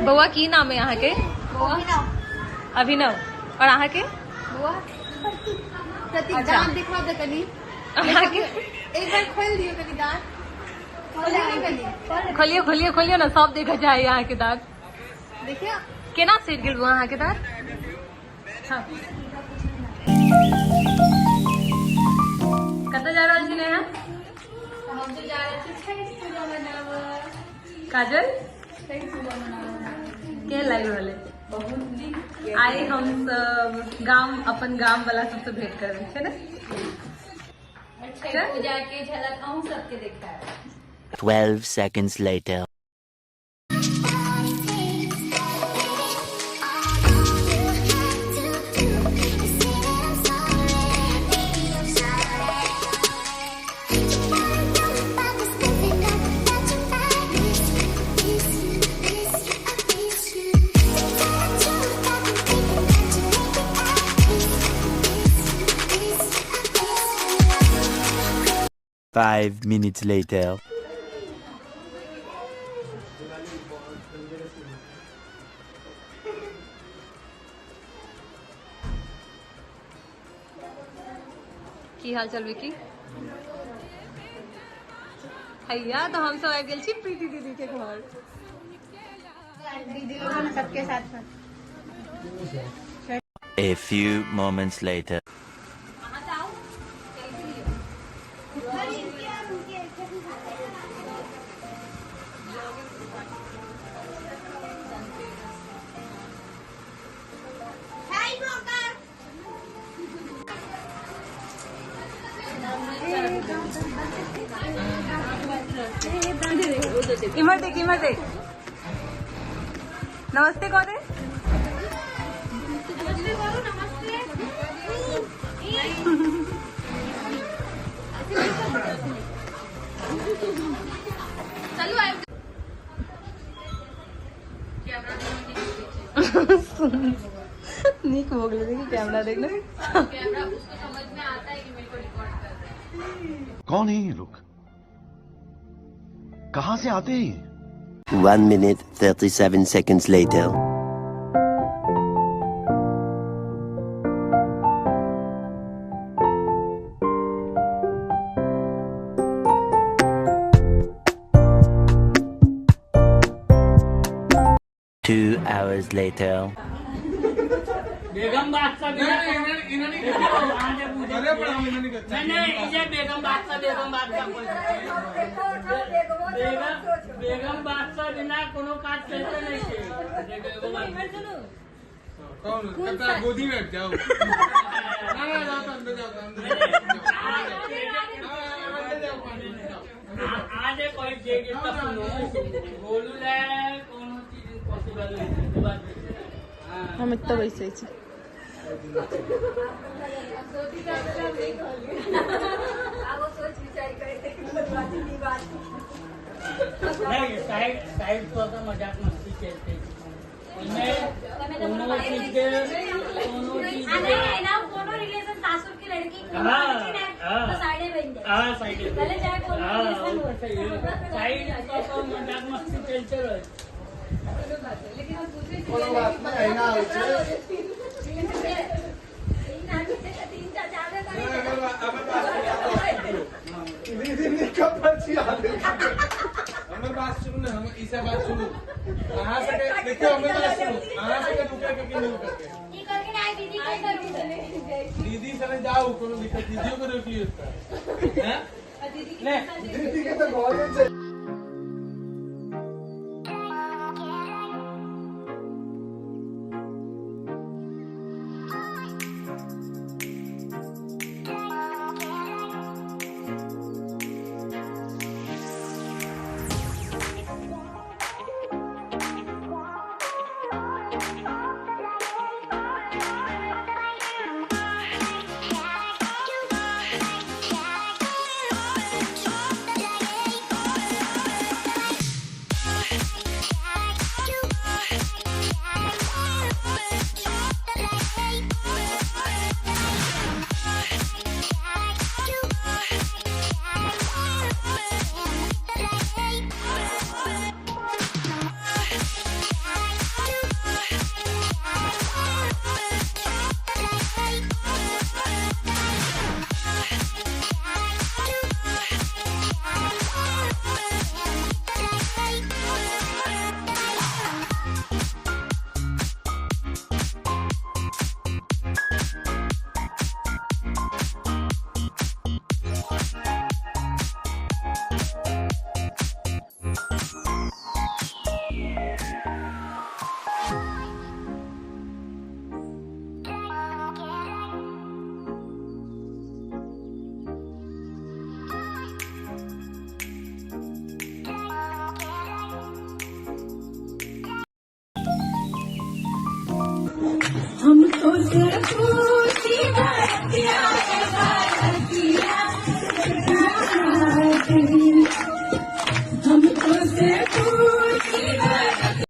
बौआ की नाम है अहाँके? अभिनव। और अहाँके? बौआ प्रतीक। अच्छा। दाँत दिखा दे कनी। अहाँके? एक बार खोल दियो कनी दाँत, खोलियो ने कनी। खोलियो, खोलियो, खोलियो ने, सब देखऽ चाही अहाँके दाँत। देखियो। केना सड़ि गेल बौआ अहाँके दाँत? हाँ। कतऽ जा रहल छी नेहा? हम तो जा रहल छी छठि पूजा मनाबऽ। काजल। छठि पूजा मनाबऽ। केहन लागि रहल है? बहुत नीक। आइ हम सब गाम, अपन गाम वाला सबसँ भेंट करबै छै ने? छठि पूजा के झलक अहूँ सबके देखायब। 12 seconds later. 5 minutes later. की हाल चाल विकी? हैया, तऽ हमसब आबि गेल छी प्रीति दीदी के घर। दीदी लोगन सबके साथ साथ। A few moments later. इम्हर देख, इम्हर देख, नमस्ते कह दे। नमस्ते करू, नमस्ते। चलू आबि। नीक हो गेलै। देखी, कैमरा देख ले। कैमरा उसको समझ में आता है कि मेरे को रिकॉर्ड कर रहा है। कौन है ये लोग? कहां से आते हैं ये? 1 minute 37 seconds later. 2 hours later. Begum बादशाह बिना, नहीं नहीं, ये बेगम बादशाह, बेगम बादशाह, बेगम, बेगम बादशाह बिना कोनो काज चलते नहीं छै। देखो, एगो बात। कौन कहता है गोदी में जाओ? ना ना, जाओ तो अंदर जाओ, तो अंदर जाओ, अंदर जाओ, पानी में जाओ। आज कहै छियै कि तखनो बोलू ले कोनो चीज पॉसिबल नहीं छै, ई बात छै। हाँ। हम एतऽ बैसै छी। आब सोच विचार करे बात। नहीं, साइड साइड थोड़ा सा मजाक मस्ती चलते छै। ओहिमे कोनो चीज के, कोनो चीज आ के नहीं है ना, कोनो रिलेशन, सासुर की लड़की कोनो लड़की ना तो साइडे बन जाए। हाँ, साइड। भले चाहे कोनो हाँ, रिलेशन वो हो। तो सही है। साइड तो मजाक मस्ती चलते रहे। लेकिन हम पूछे कोनो बात नहीं, अहिना होइ छै। तीन आदमी छै तऽ तीन टा जाबे करै। अगर अगर बात दीदी निकल पर छी आदमी। हमर बात सुनू ने, हम ई सब बात सुनू। अहाँ सबके देखियौ, हमर बात सुनू। अहाँ सबके रुकै के कि नहीं रुकै के? ई कहलखिन आइ दीदी के करू। दीदी सने जाउ, कोनो दिक्कत? दीदियों के रोक लियौ तऽ हैं? नहीं। दीदी के तऽ घरे छै। सुर